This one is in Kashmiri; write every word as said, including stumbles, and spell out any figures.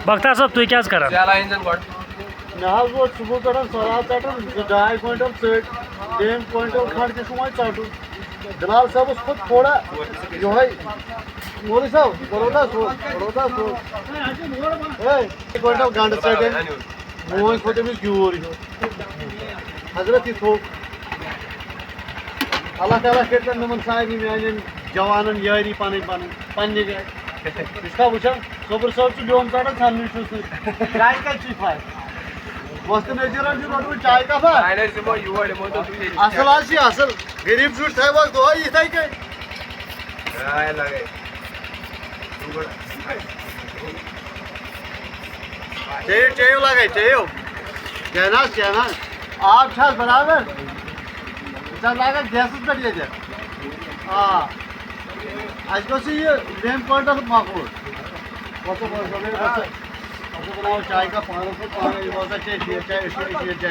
بختیار صٲب، تُہۍ کیٛاہ حظ کران؟ ژےٚ لایَن زَن گۄڈٕ۔ مےٚ حظ ووت صُبحس پٮ۪ٹھ سلاد ژَٹان، زٕ ڈاے کوینٹل ژٔٹۍ، تٔمۍ کوینٹل کھنٛڈ تہِ چھُ وۄنۍ ژَٹُن۔ بِلال صٲبَس کھوٚت تھوڑا یِہوٚے، مولوی صٲب، بَروڈا سوز، بَروڈا سوز۔ ہے، کوینٹل گنٛڈٕ ژٔٹۍ أمۍ، وۄنۍ کھوٚت أمِس گیوٗر ہیوٗ۔ حضرت یہِ تھوٚو۔ اللہ تعالیٰ کٔرۍتن یِمَن سارنٕے میٛانٮ۪ن جوانَن یٲری پَنٕنۍ پَنٕنۍ پنٛنہِ گَرِ۔ یہِ چھُکھا وٕچھان؟ صوبُر صٲب چھُ لیوٚمب ژَٹان، ژھٮ۪ننٕے چھُس نہٕ۔ چایہِ کَتہِ چھُے پھَش؟ وۄستہٕ نذیٖرَن چھُ روٚٹمُت چایہِ کَپا؟ اَہَن حظ، یِمو یور، یِمو دوٚپ، "تُہۍ ییٚتہِ چھِ اَصٕل حظ چھِ اَصٕل۔ غریٖب زیُٹھ تھٲیوکھ دۄہَے یِتھَے کٔنۍ۔" چاے لَگے۔ چیٚیِو، چیٚیِو لَگَے، چیٚیِو۔ کینٛہہ نہ حظ، کینٛہہ نہ حظ۔ آب چھِ حظ برابر؟ یہِ چھِ حظ لاگان گیسَس پٮ۪ٹھ ییٚتہِ؟ آ۔ اَسہِ گوٚژھ یہِ ییٚمہِ کوینٹَل مۄکلُن۔ وۄتھو، وۄتھو، وۄتھو، وۄتھو، بَناوو چایہِ کَپ پانَس کُن، پانَے یہِ وَسا چیٚیہِ شیٖر چاے، أسۍ چھِ شیٖر چاے۔